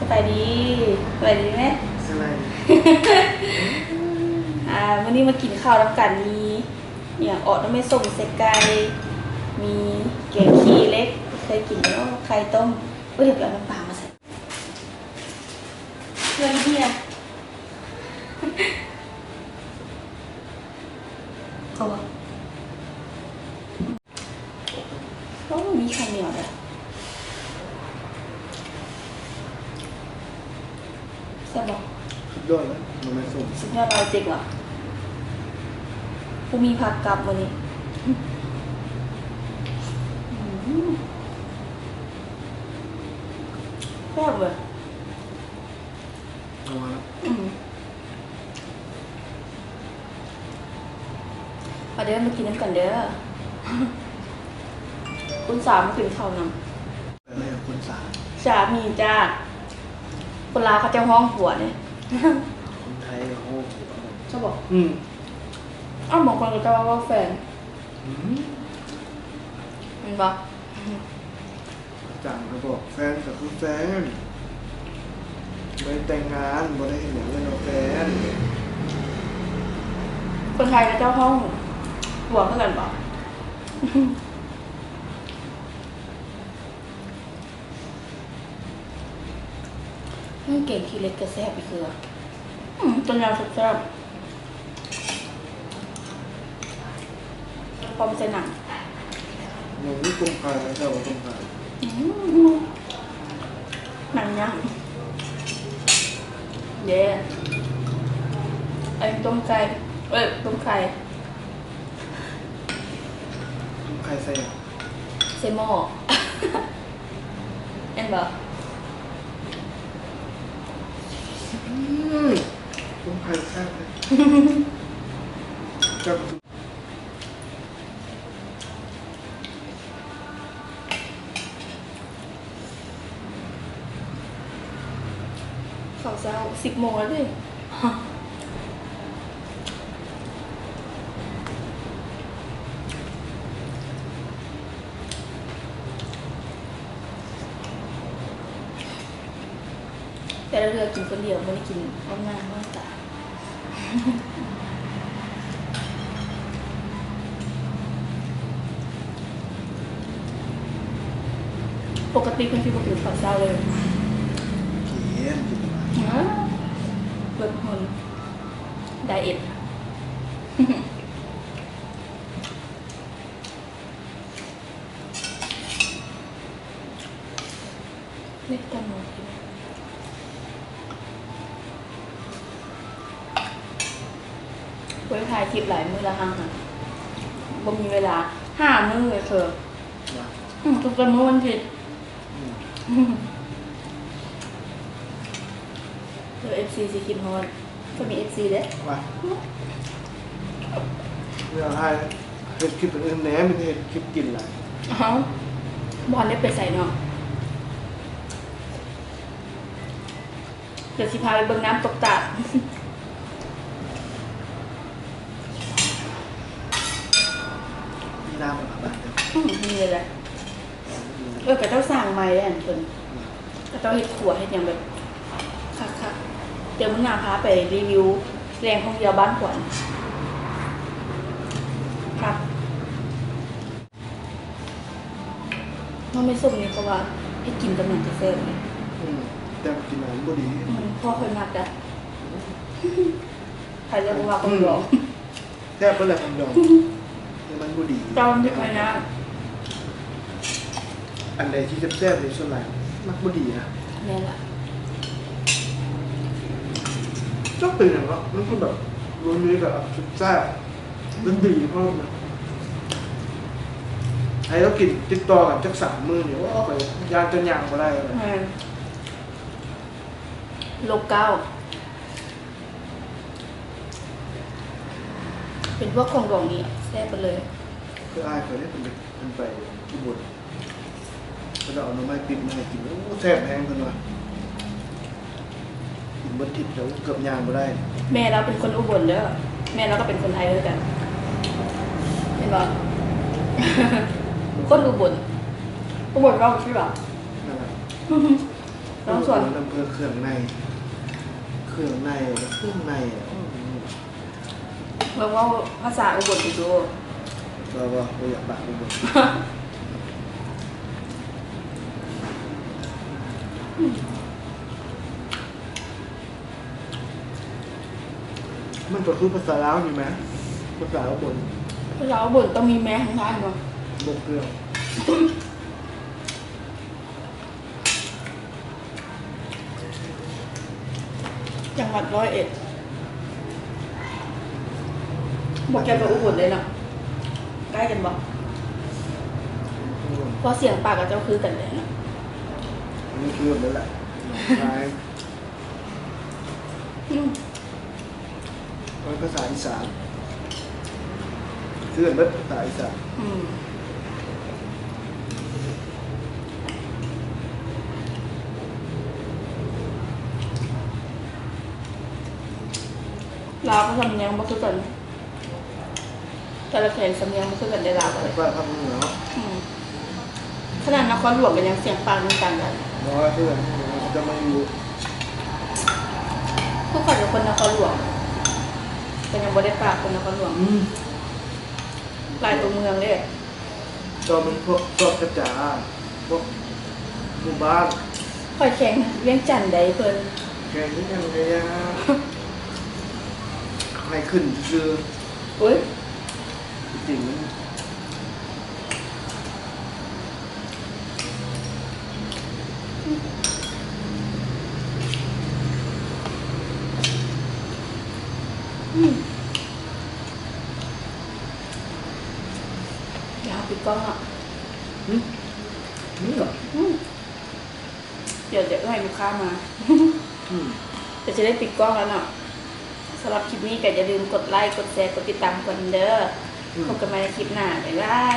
ສະບາຍດີ ສະບາຍດີແມ່ ສະບາຍດີ ອ່າ ມື້ນີ້ມາກິນເຂົ້ານຳກັນ ມີຫຍັງເອາະ ໜໍ່ໄມ້ສົ້ມໃສ່ໄກ່ ມີແກງຂີ້ເຫຼັກ ເຄີຍກິນບໍ່ ໄຂ່ຕົ້ມ ເອີຍ ດຽວໄປເອົານ້ຳປາມາໃສ່ ເພື່ອນເຮຍ ເອົາບໍ່? ໂອ້ ມີເຂົ້າໜຽວເດີ້ ແຊບບໍ່? ສຸດຍອດເລີຍ ໜໍ່ໄມ້ສົ້ມ ສຸດຍອດເລີຍ ເຈັກວ່າ ບໍ່ມີຜັກກັບມື້ນີ້ ອືມ ແຊບເວີຍ ນັວເນາະ ອືມ ມາເດີ້ ມາກິນນຳກັນເດີ້ ຄຸນສາມາກິນເຂົ້ານຳ ເອີ ຄຸນສາ ສາມີຈ້າ ຄົນລາວເຂົາເຈົ້າຮ້ອງຜົວເດ້ ຄົນໄທກໍຮ້ອງຜົວ ໃຊ່ບໍ່? ອືມ ເອົ້າ ບາງຄົນເຂົາເຈົ້າເວົ້າແຟນ ອືມ ແມ່ນບໍ່? ອາຈານກໍບອກ ແຟນກໍຄືແຟນ ບໍ່ໄດ້ແຕ່ງງານ ບໍ່ໄດ້ເຮັດຫຍັງເອີ້ນວ່າແຟນ ຄົນໄທເຂົາເຈົ້າຮ້ອງຜົວຄືກັນບໍ່? ອືມ ແກງຂີ້ເຫຼັກກໍແຊບອີກເທື່ອ ອືມ ຕົ້ມຍຳແຊບໆ ພ້ອມໃສ່ໜັງ ໜັງນີ້ຕົ້ມໄກ່ ເຈົ້າວ່າຕົ້ມໄກ່ ອືມ ໜັງຍ່າງ ເດ້ ອັນນີ້ຕົ້ມໄກ່ ເອີຍ ຕົ້ມໄຂ່ ຕົ້ມໄຂ່ໃສ່ຫຍັງ? ໃສ່ໝໍ້ ແມ່ນບໍ່? ອືມ ຕົ້ມໄຂ່ແຊບເລີຍ ແຊບ ເຂົ້າເຊົ້າ ສິບໂມງແລ້ວເດ້. ແຕ່ລະເທື່ອກິນຄົນດຽວ ບໍ່ໄດ້ກິນພ້ອມໜ້າພ້ອມຕາ. ປົກກະຕິເພິ່ນຊິບໍ່ກິນເຂົ້າເຊົ້າເລີຍ. ກິນ ກິນ. ເອີ ເບິດຮຸ່ນ ໄດເອັດ. ນີ້ຕຳໝູ ບໍ່ໄດ້ຖ່າຍຄລິບຫຼາຍມື້ແລ້ວ ຫ່າງຫາ ບໍ່ມີເວລາ ຫ້າມື້ເລີຍເທີ. ອືມ ທຸກແຕ່ມື້ວັນທິດ. ອືມ ເອີ ເອັຟຊີຊິຄິດຮອດ. ກໍມີເອັຟຊີເດ້ ວ່າ ເວລາຖ່າຍເຮັດຄລິບອັນອື່ນແດ່ ມີແຕ່ເຮັດຄລິບກິນຫຼາຍ. ອ້າວ ບໍ່ທັນໄດ້ໄປໃສເນາະ. ດຽວຊິພາໄປເບິ່ງນ້ຳຕົກຕາດ. ມີນ້ຳບໍ່ ບ້ານເຈົ້າ? ອືມ ມີເລີຍ. ເອີ ເຂົາເຈົ້າສ້າງໃໝ່ເດ້ ອັນເພິ່ນ ເຂົາເຈົ້າເຮັດຂົວເຮັດຫຍັງແບບຄັກໆ. ດຽວມື້ໜ້າພາໄປຣີວິວແຫຼ່ງທ່ອງທ່ຽວບ້ານຂວັນ. ຄັກ. ໜໍ່ໄມ້ສົ້ມນີ້ ເຂົາວ່າເຮັດກິນກັບຫຍັງກະແຊບເດ. ອືມ ແຕ່ກິນມັນບໍ່ດີ. ອືມ ພໍ່ຂ້ອຍມັກດະ. ໃຜຈະບໍ່ມັກຂອງດອງ. ແຊບເບິດແຫຼະຂອງດອງ ແຕ່ມັນບໍ່ດີ. ຕອນທີ່ຂ້ອຍນະ ອັນໃດທີ່ແຊບໆນີ້ ສ່ວນຫຼາຍມັກບໍ່ດີນະ. ແມ່ນລະ. ຈັກເປັນຫຍັງເນາະ ມັນຄືແບບ ມັນມີແບບແຊບ ມັນດີພ້ອມນະ. ໃຫ້ລາວກິນຕິດຕໍ່ກັນຈັກສາມມື້ນີ້ ໂອ້ ຂ້ອຍຢ້ານຈະຍ່າງບໍ່ໄດ້. ແມ່ນ. ໂລກເກົ້າ ເປັນພວກຂອງດອງນີ້ແຊບໄປເລີຍ. ຄືອ້າຍຂ້ອຍເດ້ ເພິ່ນໄປ ເພິ່ນໄປອຸບົນ ເພິ່ນເອົາໜໍ່ໄມ້ປິບມາໃຫ້ກິນ ໂອ້ ແຊບແຮງເພິ່ນວ່າ. ກິນເບິດທິດແລ້ວເກືອບຍ່າງບໍ່ໄດ້. ແມ່ລາວເປັນຄົນອຸບົນເດີ ແມ່ລາວກໍເປັນຄົນໄທຄືກັນ ເຫັນບໍ່? ຄົນອຸບົນ ອຸບົນເວົ້າຊື່ວ່າ ນັ້ນລະ. ນຳເພິ່ນເຄື່ອງໃນ ເຄື່ອງໃນ ເຄື່ອງໃນ ອືມ ເບິ່ງເວົ້າພາສາອຸບົນດູ. ບໍ່ ບໍ່ ບໍ່ຢາກປາກອຸບົນ. ມັນກໍຄືພາສາລາວນີ້ແມ ພາສາອຸບົນ. ພາສາອຸບົນຕ້ອງມີແມທາງທ້າຍບໍ່? ບໍ່ກ່ຽວ. ຈັງຫວັດຮ້ອຍເອັດ ບໍ່ກ່ຽວກັບອຸບົນເດ້ເນາະ ໃກ້ກັນບໍ່? ອືມ ເພາະສຽງປາກເຂົາເຈົ້າຄືກັນເດ້ເນາະ. ອັນນີ້ຄືກັນແຫຼະ ໜອງຄາຍ ອືມ. ເປັນພາສາອີສານ ຄືກັນເບິດພາສາອີສານ. ອືມ ລາວກໍສຳນຽງບໍ່ຄືກັນ. ແຕ່ລະແຂວງສຳນຽງບໍ່ຄືກັນເດ້ລາວກໍໄດ້. ພາກ ພາກເໜືອເນາະ. ອືມ ຂະໜາດນະຄອນຫຼວງກໍຍັງສຽງປາກຍັງຕ່າງກັນ. ບໍ່ວ່າຄືກັນ ຈະມາຢູ່ ຄືຂ້ອຍເປັນຄົນນະຄອນຫຼວງ ກໍຍັງບໍ່ໄດ້ປາກຄົນນະຄອນຫຼວງ. ອືມ ຫຼາຍຕົວເມືອງເດ້. ເຈົ້າແມ່ນພວກຊອກກະຈາ ພວກໝູ່ບ້ານ. ຂ້ອຍແຂວງວຽງຈັນໃດເພິ່ນ. ແຂວງວຽງຈັນກະຢ່າ ໃຫ້ຂຶ້ນຊື່ໆ. ໂອ້ຍ ຈິງ. ອືມ ດຽວເຮົາປິດກ້ອງເນາະ. ຫຶ? ນີ້ເຫາະ? ອືມ ດຽວຈະເອີ້ນລູກຄ້າມາ. ອືມ ດຽວຈະໄດ້ປິດກ້ອງແລ້ວເນາະ. ສຳລັບຄລິບນີ້ກໍຢ່າລືມກົດໄລ ກົດແຊ ກົດຕິດຕາມກັນເດີ. ອືມ ພົບກັນໃໝ່ໃນຄລິບໜ້າ. ບາຍບາຍ.